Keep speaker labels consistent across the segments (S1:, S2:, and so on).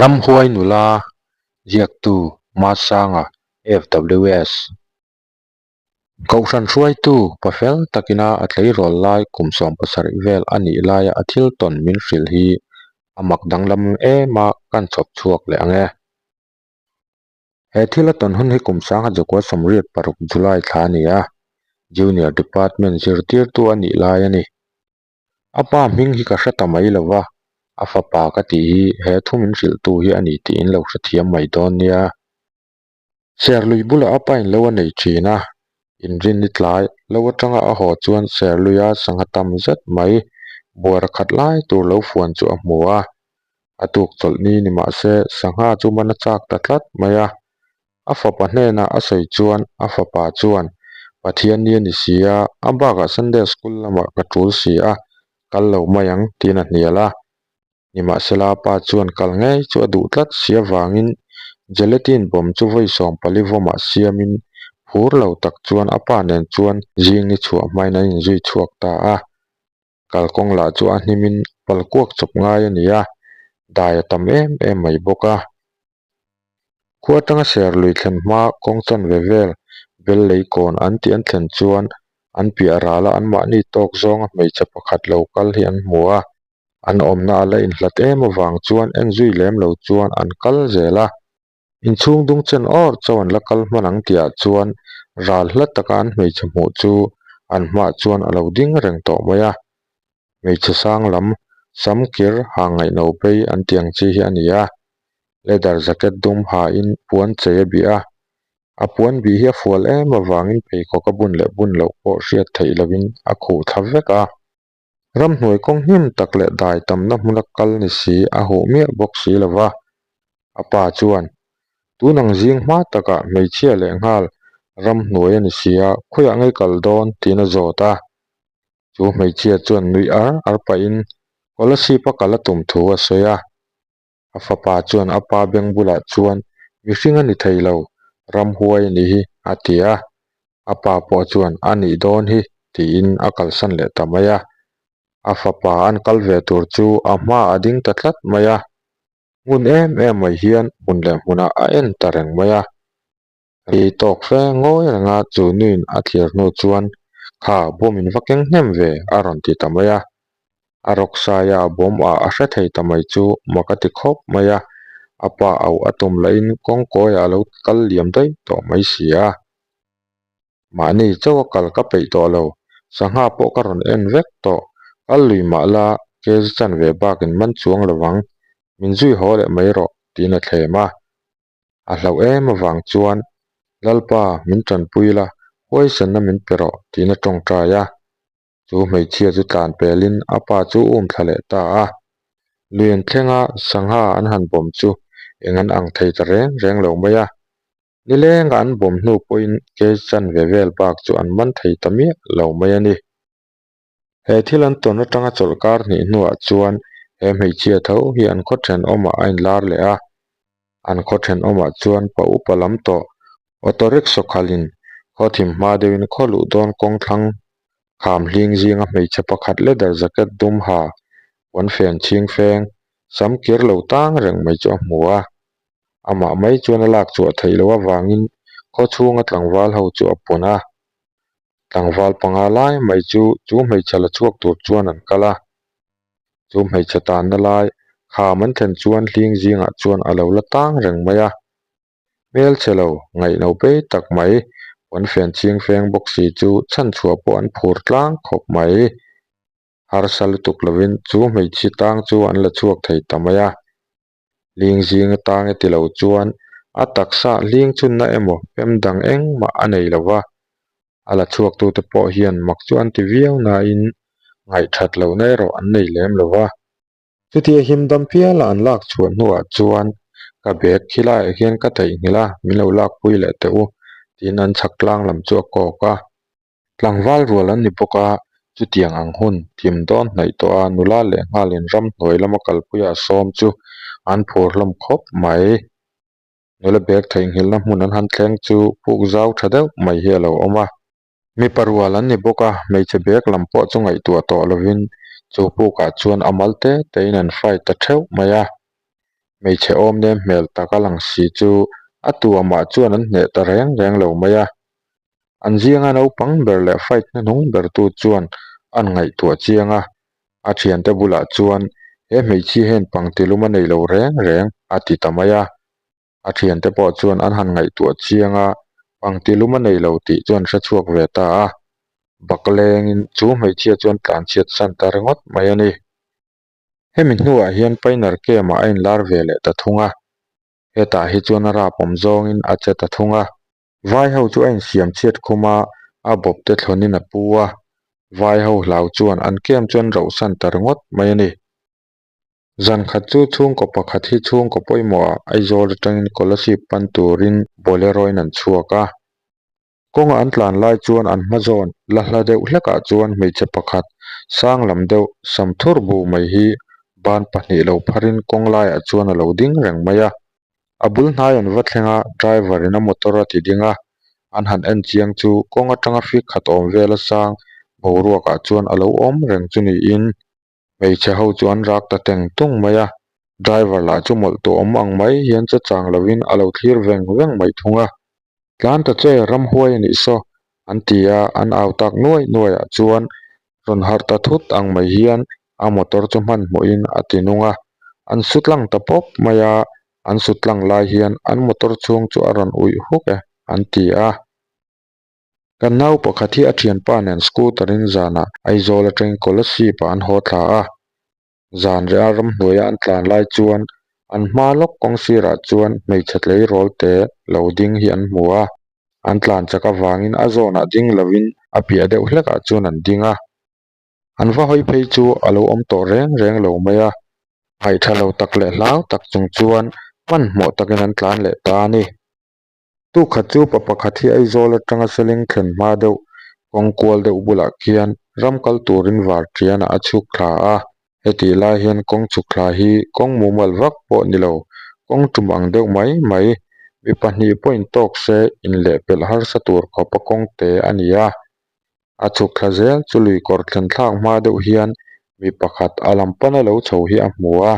S1: Ramhuai nula ziaktu Masanga FWS. Kohhran hruaitu pa fel takina a tleirawl lai kum 70 vel a nih laia a thil tawn min hrilh hi a mak danglam em a kan chhawp chhuak leh ang e. He thil a tawn hun hi kum 1986 July thla a ni a, Junior Department zirtirtu a nih lai a ni. A pa hming hi ka hre ta mai lo va, a fapa ka tih hi he thu min hrilhtu hi a ni tih in lo hrethiam mai dawn nia. Serlui bulah a pain lo a nei thin a, inrinni tlai lo atanga a haw chuan Serluia sangha tam zet mai buara khat lai tur lo fuan chu a hmu a. A tuk chawlhni ni mahse sangha chu man a chak ta tlat mai a. A fapa hnenah a sawi chuan a fapa chuan, Pathian ni a ni si a, a bakah Sunday school lamah ka tul si a, kal lo mai ang, tiin a hnial a. Nimahsela a pa chuan kal ngei chu a duh tlat si avangin Gelatin bawm chu vawi 14 vawmah siamin phur lo tak chuan a pa nen chuan zing ni chhuah hmain an inzui chhuak ta a. Kalkawng lah chu a hnimin palkuak chawp ngai a ni a, dai a tam em em mai bawk a. Khua atanga ser lui thlen hma kawng chanve vel bel lei kawn an tih an thlen chuan an piah rala anmahni tawk zawnga hmeichhe pakhat lo kal hi an hmu a, an awmna a la inhlat em avang chuan en zui lem lo chuan an kal zel a. Inchhung dung chen awr chauh an la kal hman ang tihah chuan ral hla taka an hmeichhe hmuh chu an hmaah chuan a lo ding reng tawh mai a. Hmeichhe sang lam sam kir hang ngaihno phei an tih ang chi hi a ni a. Leather jacket dum hain puan chei a bih a. A puan bih hi a fual em avangin pheikhawk a bun leh bun loh pawh hriat theih lovin a khuh thla vek a. Ramhnuai kawng hnim tak leh dai tamna hmuna kal ni si a huh miah bawk si lo va. A pa chuan, Tun ang zing hma takah hmeichhia leh nghal ramhnuai a ni si a, khawiah ngei kal dawn? tiin a zawt a. Chu hmeichhia chuan nuih ar ar pahin Kolasib a kal a tum thu a sawi a. A fapa chuan a pa beng bulah chuan, Mihring a ni thei lo, ramhuai a ni hi, a ti a. A pa pawh chuan, A nih dawn hi, tiin a kalsan leh ta mai a. A fapa an kal ve tur chu a hmaah a ding ta tlat mai a. Ngun em em mai hian hmun leh hmunah a en ta reng mai a. Ri tawk fe ngawi renga chu nuin a thlir hnu chuan, Kha, bawm in va keng hnem ve, a rawn ti ta mai a. A rawk saia a bawm ah a hre thei ta mai chu mak a ti khawp mai a, a pa auh a tum lahin kawngkawiah a lo kal liam daih tawh mai si a. Mahni chauh a kal ka peih tawh lo, sangha pawh ka rawn en vek tawh, kal lui mah la kg chanve bakin man chuang lo vang, min zui haw leh mai rawh, tiin a thlem a. A hlauh em avang chuan, Lalpa, min tanpui la, huaisanna min pe rawh, tiin a tawngtai a. Chu hmeichhia chu tlan pelin a pa chu um thla leh ta a. Luian thlenga sangha an han bawm chu eng an ang thei ta reng reng lo mai a. Nilenga an bawm hnu pawhin kg chanve vel bak chu an man thei ta miah lo mai a ni. He thil an tawn atanga chawlhkar hnih hnuah chuan he hmeichhia tho hi an khaw thenawmah a inlar leh a. An khaw thenawmah chuan pa upa lam tawh auto rickshaw khalhin khaw thim hma deuhin khaw luh dawn kawng thlang kham hling zinga hmeichhe pakhat leather jacket dum ha puan fen chhing feng sam kir lo tang reng mai chu a hmu a. Amah mai chuan a lak chhuah theih loh avangin khaw chhunga tlangval ho chu a pawn a. Tlangval panga lai mai chu chu hmeichhe la chhuak tur chuan an kal a. Chu hmeichhe tanna lai kham an thlen chuan hling zingah chuan a lo la tang reng mai a. Hmelchhe lo, ngaihno pei tak mai, puan fen chhing feng bawk si chu chhanchhuah pawh an phur tlang khawp mai. Harsa lutuk lovin chu hmeichhe tang chu an la chhuak thei ta mai a. Hling zing atang e ti lo chuan a taksa hling chhunna emaw pem dang engmah a nei lo va, a la chhuaktute pawh hian mak chu an ti viau nain ngaihthat lohna erawh an nei lem lo va. Chutia himdam piala an lak chhuah hnuah chuan ka bag khi laiah hian ka theihnghilh a, min lo lakpui leh teh u tiin an chhak tlang lam chu a kawk a. Tlangval rual an ni bawk a, chutiang ang hun thim dawn hnaih tawh a nula leh nghalin ramhnuai lama kalpuia a sawm chu an phur hlawm khawp mai. Nula bag theihnghilhna hmun an han thleng chu puk zau tha deuh mai hi a lo awm a. Mipa rual an ni bawk a, hmeichhe bag lam pawh chu ngaihtuah tawh lovin chu pukah chuan a mal te tein an fight ta theuh mai a. Hmeichhe awm nem hmel tak a lang si chu a tuamah chuan an hneh ta reng reng lo mai a. An zinga naupang ber leh fight hnuhnung bertu chuan an ngaihtuah chiang a, a thiante bulah chuan he hmeichhia hian pangtilum a nei lo reng reng a ti ta mai a. A thiante pawh chuan an han ngaihtuah chiang a, pangtilum a nei lo tih chu an hre chhuak ve ta a. Baklengin chu hmeichhia chuan tlanchhiat san ta ringawt mai a ni. Hemi hnuah hian Pioneer Camp-ah a inlar ve leh ta thung a, hetah hi chuan a rap awm zawngin a che ta thung a. Vai ho chu a insiam chhiat khum a, a bawp te thlawnin a pu a, vai ho hlau chuan an camp chu an rohsan ta ringawt mai a ni. Zan khat chu chhungkaw pakhat hi chhungkaw pawimawhah Aizawl atangin Kolasib pan turin Bolero in an chhuak a. Kawnga an tlan lai chuan an hma zawn la hla deuh hlekah chuan hmeichhe pakhat sang lam deuh sam thur bu mai hi ban pahnih lo pharin kawng laiah chuan a lo ding reng mai a. A bul hnai an va thleng a, driver in a motor a ti ding a, an han en chiang chu kawng atanga fik khat awm vel a sang boruakah chuan a lo awm reng chu niin Hmeichhe ho chu an rak ta teng tung mai a, driver lah chu mawlh tawh awm ang mai hian che chang lovin a lo thlir veng veng mai thung a. Tlan ta che, ramhuai a nih saw, an ti a, an au tak nuai nuai ah chuan rawn harh ta thut ang mai hian a motor chu hmanhmawhin a ti nung a, an su tlang ta pawp mai a, an su tlang lai hian an motor chhung chu a rawn uih huk e, an ti a. Kan nau pakhat hi a thianpa nen scooter in zanah Aizawl atangin Kolasib ah an haw thla a, zan reh a ramhnuaia an tlan lai chuan an hma lawk kawng sirah chuan hmeichhe tleirawl te lo ding hi an hmu a, an tlan chak avangin a zawnah ding lovin a piah deuh hlekah chuan an ding a. An va hawi phei chu a lo awm tawh reng reng lo mai a, ngaihtha lo tak leh hlau tak chung chuan hmanhmawh takin an tlan leh ta a ni. Tukhat chu pa pakhat hi Aizawl atanga Seling thlen hma deuh kawng kual deuh bulah khian ram kal turin Vartianah a chhuk thla a. Hetih lai hian kawng chhuk thla hi kawng mumal vak pawh ni lo, kawng tum ang deuh mai mai, mi pahnih pawh intawk se inlehpelh harsa tur khawpa kawng te a ni a. A chhuk thla zel chu lui kawr thlen thlak hma deuh hian mi pakhat a lam pana lo chho hi a hmu a.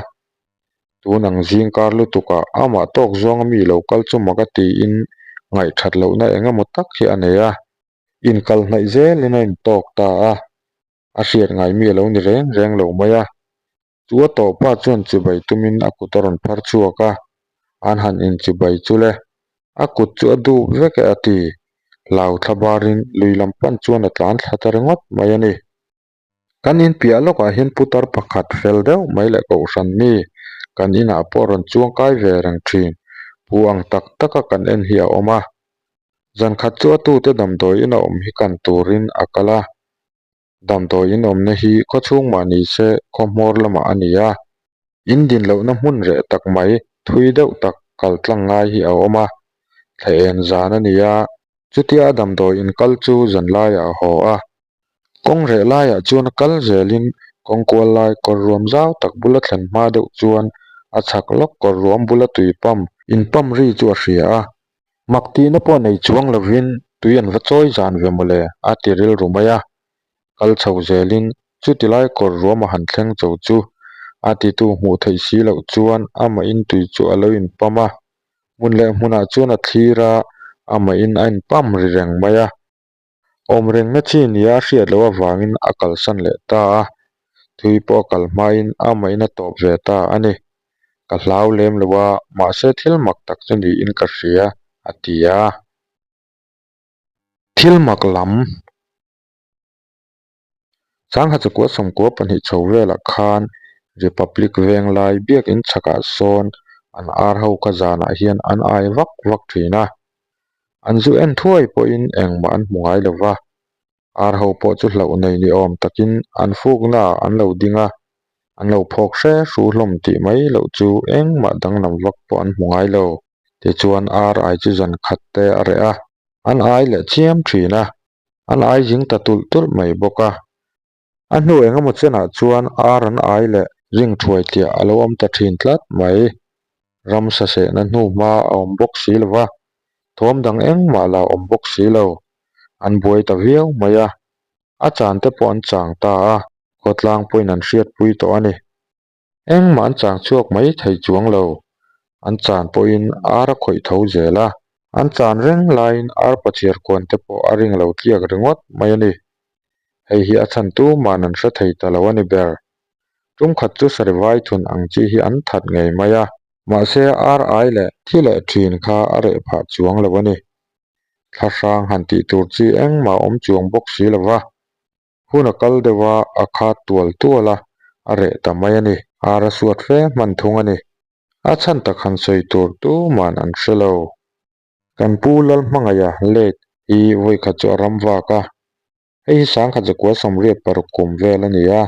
S1: Tun ang zing kar lutukah amah tawk zawnga mi lo kal chu mak a tiin ngaihthat lohna eng emaw tak hi a nei a. Inkal hnaih zelin a intawk ta a, a hriat ngai mi a lo ni reng reng lo mai a. Chu a tawhpa chuan chibai tumin a kut a rawn phar chhuak a, an han inchibai chu le, a kut chu a dup vek e a ti. Hlau thla barin lui lam pan chuan a tlan thla ta ringawt mai a ni. Kan in piah lawkah hian putar pakhat fel deuh mai leh kohhran mi kan inah pawh rawn chuang kai ve reng thin. Pu ang tak taka kan en hi a awm a. Zan khat chu a tute damdawi in a awm hi kan turin a kal a. Damdawi in awmna hi khawchhung mah ni se khaw hmawr lamah a ni a. In din lohna hmun reh tak mai thui deuh tak kal tlang ngai hi a awm a. Thla en zan a ni a. Chutia a damdawi in kal chu zanlaiah a haw a. Kawng reh laiah chuan a kal zelin kawng kual lai kawr ruam zau tak bula thlen hma deuh chuan a chhak lawk kawr ruam bula tui pump in pump ri chu a hria a. Mak tihna pawh nei chuang lovin tui an va chawi zan ve mawle a ti rilru mai a. Kal chho zelin chuti lai kawr ruam a han thleng cho chu a titu hmuh theih si loh chuan amahin tui chu a lo in pump a. Hmun leh hmunah chuan a thlir a, amahin a in pump ri reng mai a. Awm rengna chi nia a hriat loh avangin a kalsan leh ta a, thui pawh a kal hmain amahin a tawp ve ta a ni. Ka hlau lem lo a, mahse thil mak tak chu niin ka hria, a ti a. Thil mak lam. Sangha chakua sawmkua pahnih chho velah khan Republic Venglai biakin chhakah sawn an ar ho kha zanah hian an ai vak vak thin a. An zu en thuai pawhin engmah an hmu ngai lo va, ar ho pawh chu hlauh nei ni awm takin an fuknaah an lo ding a, an lo phawk hre hru hlawm tih mai loh chu engmah danglam vak pawh an hmu ngai lo. Tichuan ar ai chu zan khat te a reh a, an ai leh chiam thin a, an ai zing ta tulh tulh mai bawk a. A hnu eng emaw chenah chuan ar an ai leh ring thuai tliah a lo awm ta thin tlat mai. Ram sasehna hnu hma a awm bawk si lo va, thawm dang engmah la awm bawk si lo. An buai ta viau mai a, a chan te pawh an chang ta a, khawtlang pawhin an hriatpui tawh a ni. Engmah an chang chhuak mai thei chuang lo. An chan pawhin ar a khawih tho zel a. An chan reng laiin ar pachhiar kuan te pawh a ring lo tliak ringawt mai a ni. Hei hi a chhan tuman an hre thei ta lo a ni ber. Tumkhat chu sarivai thun ang chi hi an that ngei mai a. Mahse ar ai leh thi leh thin kha a reh phah chuang lo a ni. Thla hrang han tih tur chi engmah awm chuang bawk si lo va. Hun a kal deuh a, a khat tual tual a, a reh ta mai a ni. Ar a suat fe hman thung a ni. A chhan tak han sawi tur tuman an hre lo. Kan pu Lalhmangaia late hi vawikhat chu a ram vak a. Hei hi sangkhat zakua sawmriat paruk kum vel a ni a.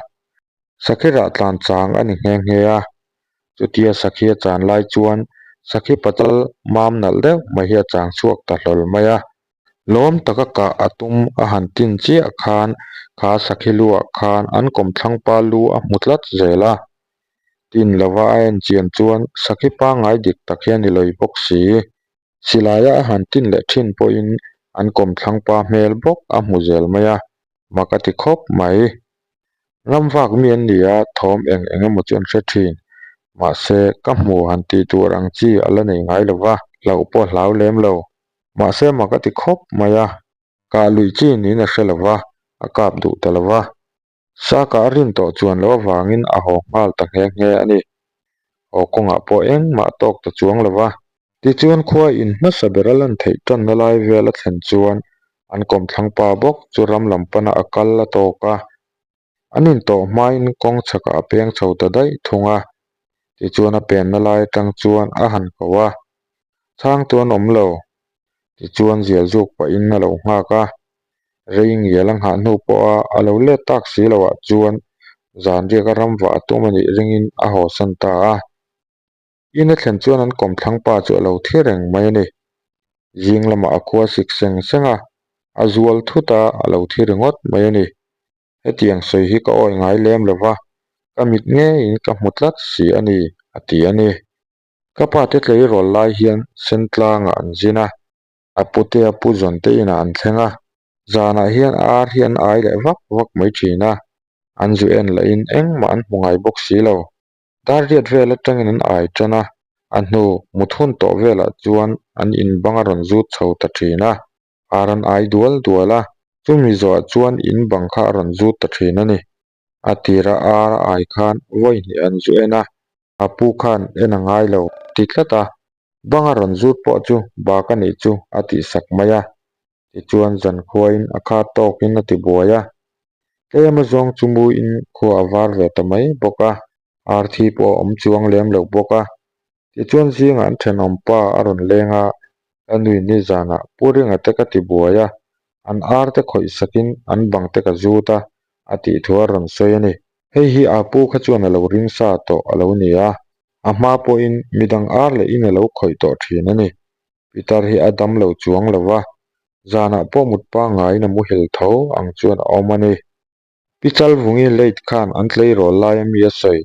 S1: Sakhi rah tlan chang a ni nghe nghe a. Chutia sakhi a chan lai chuan sakhi patal mam nalh deuh mai hi a chang chhuak ta hlawl mai a. Lawm taka kah a tum a han tin chiah khan kha sakhi luah khan an kawmthlangpa lu a hmu tlat zel a. Tin lova a en chian chuan sakhi pangngai dik tak hi a ni lawi bawk si. Silaia a han tin leh thin pawhin an kawmthlangpa hmel bawk a hmu zel mai a, mak a ti khawp mai. Ramvak mi an ni a, thawm eng eng emaw chu an hre thin. Mahse, ka hmu han tih tur ang chi a la nei ngai lo va, hlauh pawh a hlau lem lo. Mahse, mak a ti khawp mai a, kah luih chi niin a hre lo va, a kap duh ta lo va. Saka a rin tawh chuan loh avangin a haw nghal ta nghe nghe a ni. Haw kawngah pawh engmah a tawk ta chuang lo va. Tichuan khua in hmasa ber a lan theih tanna lai vel a thlen chuan an kawmthlang pa bawk chu ram lam pana a kal a tawk a. An intawh hmain kawng chhakah a peng chho ta daih thung a. Tichuan a penna lai atang chuan a han ko a. Chhangtu an awm lo. Tichuan zial zuk pahin a lo nghak a. Rei ngial a nghah hnu pawha a lo let tak si loah chuan zan riak a ram vah a tum a nih ringin a hawsan ta a. In a thlen chuan an kawmthlang pa chu a lo thi reng mai a ni. Zing lamah a khua sik seng seng a, a zual thut a, a lo thi ringawt mai a ni. Hetiang sawi hi ka awi ngai lem lo va, ka mit ngeiin ka hmu tlat si a ni, a ti a ni. Ka pa te tleirawl lai hian Sentlangah an zin a, a pute a pu zawn te inah an thleng a, zanah hian ar hi an ai leh vak vak mai thin a, an zu en lahin engmah an hmu ngai bawk si lo. Darriat vel atangin an ai tan a, a hnu mut hun tawh velah chuan an in bang a rawn zut chho ta thin a, ar an ai dual dual a, chumi zawhah chuan in bang kha a rawn zut ta thin a ni. A tira ar a ai khan vawi hnih an zu en a, a pu khan en a ngai lo ti tlat a, bang a rawn zut pawh chu bak a nih chu a tihsak mai a, tichuan zankhuain a khat tawkin a ti buai a, tlem a zawng chu muin khua a var ve ta mai bawk a, ar thi pawh a awm chuang lem lo bawk a, tichuan zingah an thenawm pa a rawn leng a, ka nui nizanah Pu Ringa te ka ti buai a, an ar te khawih sakin an bang te ka zut a, a tih thu a rawn sawi a ni. Hei hi a pu kha chuan a lo ring sa tawh a lo ni a, a hma pawhin midang ar leh in a lo khawih tawh thin a ni. Pitar hi a dam lo chuang lo va, zanah pawh mut pangngaiin a muhil tho ang chuan a awm a ni. Pi Chalvungi late khan an tleirawl lai a mi a sawi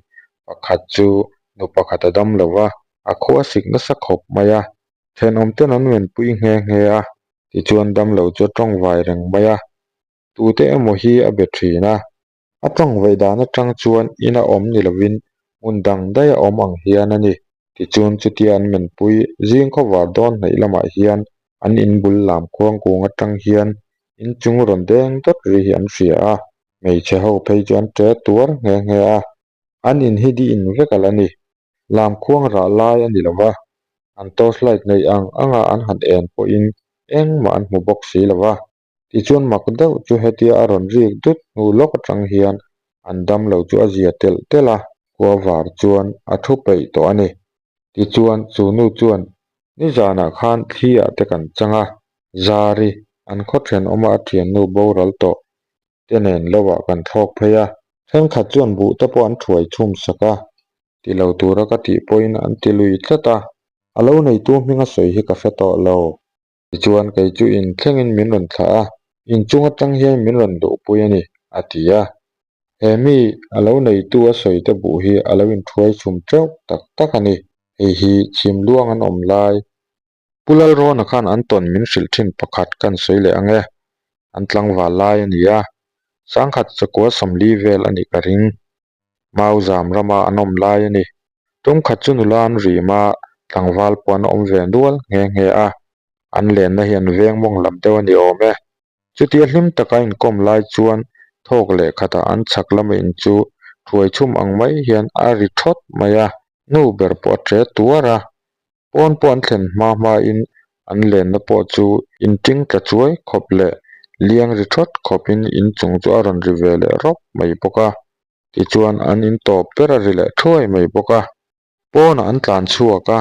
S1: pakhat chu nu pakhat a dam lo va, a khua sik nasa khawp mai a, thenawm ten an menpui nghe nghe a, tichuan dam lo chu a tawngvai reng mai a, tute emaw hi a be thin a. A tawngvaih dan atang chuan ina awm ni lovin hmun dang daih a awm ang hian a ni. Tichuan chutia an menpui zing khawvar dawn hnaih lamah hian an inbul lam khuangkung atang hian inchung rawn deng dawt ri hi an hria a, hmeichhe ho phei chu an ṭe tuar nghe nghe a. An in hi di in vek a la ni. Lam khuang rah lai a ni lo va, an torchlight neih ang anga an han en pawhin engmah an hmu bawk si lo va. Tichuan mak deuh chu hetia a rawn rik dut hnu lawk atang hian an dam lo chu a zia telh telh a, khua var chuan a thu peih tawh a ni. Tichuan chu nu chuan nizanah khan thli ah te kan chang a, Zari, an khaw thenawma a thiannu boral tawh te nen lo ah kan thlawk phei a. Thenkhat chuan buh te pawh an thuai chhum sak a, ti lo tura ka tih pawhin an ti lui tlat a, a lo neitu hminga sawi hi ka hre tawh lo. Tichuan kei chu in thlengin min rawn thlah a, inchung atang hian min rawn duhpui a ni, a ti a. He mi a lo neitu a sawi te buh hi a lo inthuai chhum teuh tak tak a ni. Hei hi chhim luang an awm lai. Pu Lalrawna khan an tawn min hrilh thin pakhat kan sawi leh ang e. An tlangval lai a ni a, sangkhat chakua 40 vel a nih ka ring. Mau zam rama an awm lai a ni. Tumkhat chu nula an rim a, Tlangval pawh an awm ve nual nghe nghe a, an lenna hi an veng mawng lam deuh a ni awm e. Chutia hlim taka inkawm lai chuan thawk leh khatah an chhak lama in chu thuai chhum ang mai hian a ri thawt mai a, nu ber pawh a ṭe tuar a. Pawn pawh an thlen hma hmain an lenna pawh chu inṭing tla chuai khawp leh liang ri thawt khawpin inchung chu a rawn ri ve leh rawp mai bawk a. Tichuan an in tawp ber a ri leh thuai mai bawk a. Pawnah an tlan chhuak a,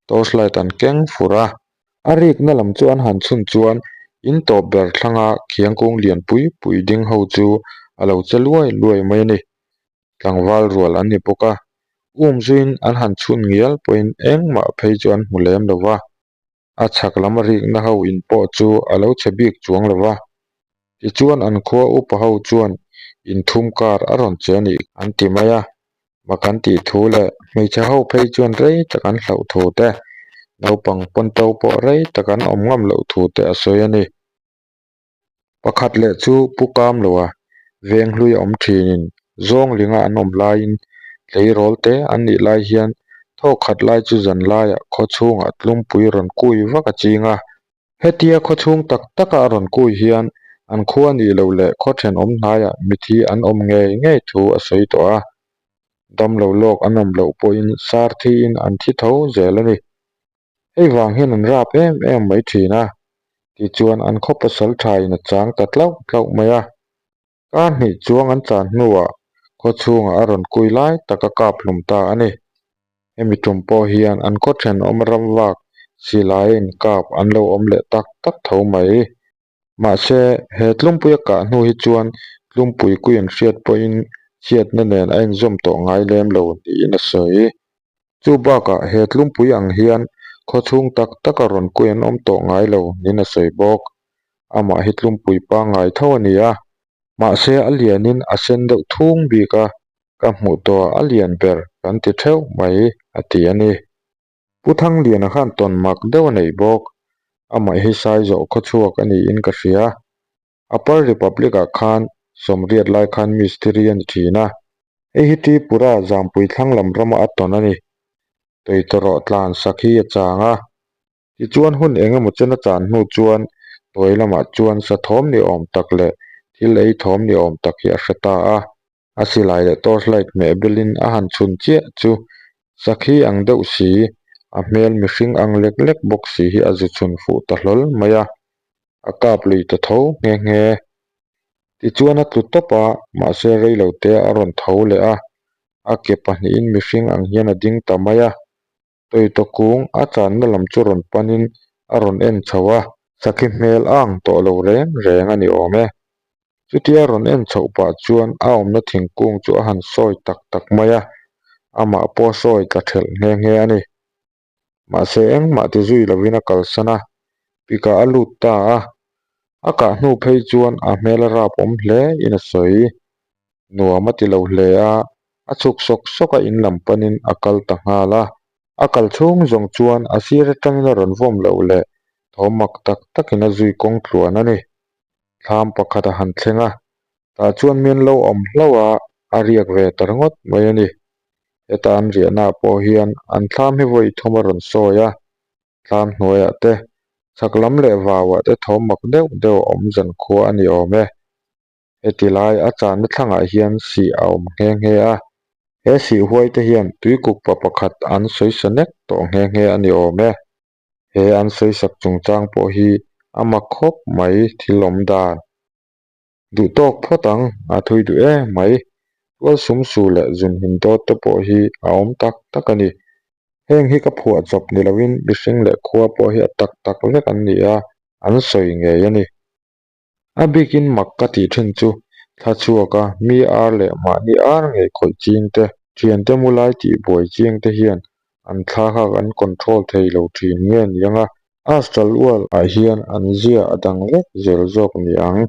S1: torch light an keng fur a. A rikna lam chu an han chhun chuan in tawp ber thlanga khiangkung lian pui pui ding ho chu a lo che luai luai mai a ni. Tlangval rual an ni bawk a, um zuiin an han chhun ngial pawhin engmah phei chu an hmu lem lo va. A chhak lam a rikna ho in pawh chu a lo chhe bik chuang lo va. Tichuan an khua upa ho chuan in thum kar a rawn che a nih an ti mai a. Mak an tih thu leh hmeichhe ho phei chuan rei tak an hlauh thu te, naupang pawn to pawh rei tak an awm ngam loh thu te a sawi a ni. Pakhat leh chu pu kam lo a, veng hlui a awm thinin zawng linga an awm laiin tleirawl te an nih lai hian thawk khat lai chu zan laiah khaw chhungah tlumpui rawn kui vak a ching a. Hetia khaw chhung tak taka a rawn kui hian an khua nih loh leh khaw thenawm hnaiah mithi an awm ngei ngei thu a sawi tawh a. Damlo lawk an awm loh pawhin sar thiin an thi tho zel a ni. Hei vang hian an rap em em mai thin a, tichuan an khaw pasal thain a chang ta tlauh tlauh mai a. Kar hnih chuang an chan hnuah khaw chhungah a rawn kui lai tak a kap hlum ta a ni. Hemi tum pawh hian an khaw thenawm ram vak silai a inkap an lo awm leh tak tak tho mai. Mahse, he Tlumpuia kah hnu hi chuan Tlumpui kui an hriat pawhin chhiatna nen a inzawm tawh ngai lem lo niin a sawi. Chu bakah he Tlumpui ang hian khaw chhung tak taka rawn kui an awm tawh ngai lo niin a sawi bawk. Amah hi Tlumpui pangngai tho a ni a, mahse a lianin a sen deuh thung bik a, ka hmuh tawhah a lian ber kan ti theuh mai a ti a ni. Pu Thangliana khan tawn mak deuh a nei bawk. Amah hi Saizawh khawchhuak a niin ka hria. Upper Republic-ah khan sawmriat lai khan mistiri a ni thin a. Hei hi Tripura Zampui thlang lam rama a tawn a ni. Tawitawrawh tlan sak hi a chang a. Tichuan hun eng emaw chen a chan hnu chuan tawi lamah chuan sa thawm ni awm tak leh thil ei thawm ni awm tak hi a hre ta a. A silai leh torch light hmeh belin a han chhun chiah chu sakhi ang deuh si, a hmel mihring ang lek lek bawk si hi a zu chhun fuh ta hlawl mai a, a kap lui ta tho nghe nghe. Tichuan a tlu tawp a, mahse reilo te a rawn tho leh a, a ke pahnihin mihring ang hian a ding ta mai a. Tawita kung a channa lam chu rawn panin a rawn en chho a, sakhi hmel a ang tawh lo reng reng a ni awm e. Chutia rawn en chhoh pah chuan a awmna thingkung chu a han sawi tak tak mai a, amah pawh a sawi tla thelh nghe nghe a ni. Mahse engmah ti zui lovin a kalsan a, pikah a lut ta a. A kah hnu phei chuan a hmel a rap awm hle in a sawi. Nuam a ti lo hle a, a chhuk sawk sawk a in lam panin a kal ta nghal a. A kal chhung zawng chuan a sir atangin a rawn vawm loh leh thawm mak tak takin a zui kawng tluan a ni. Thlam pakhat a han thleng a, tah chuan mian lo awm hlauh a, a riak ve ta ringawt mai a ni. Heta an riahnaah pawh hian an thlam hi vawi thum a rawn sawi a, thlam hnuaiah te, chhak lam leh vauah te thawm mak deuh deuh a awm zan khua a ni awm e. Heti lai a channa thlangah hian sih a awm nghe nghe a, he sih huai te hian tuikuk pa pakhat an sawi sa nek tawh nghe nghe a ni awm e. He an sawi sak chungchang pawh hi a mak khawp mai thil awm dan. Duh tawk phawt ang, a thui duh em mai. Tual sum su leh zun him dawt te pawh hi a awm tak tak a ni. Heng hi ka phuah chawp ni loin mihring leh khua pawh hi a tak tak vek an ni a, an sawi ngei a ni. A bikin mak ka tih thin chu thla chhuak a, mi ar leh mahni ar ngei khawih ching te, thiante mu lai tih buai ching te hian an thla khak an control thei lo thin nge ni ang a, Astral World ah hian an zia a dang vek zel zawk ni ang.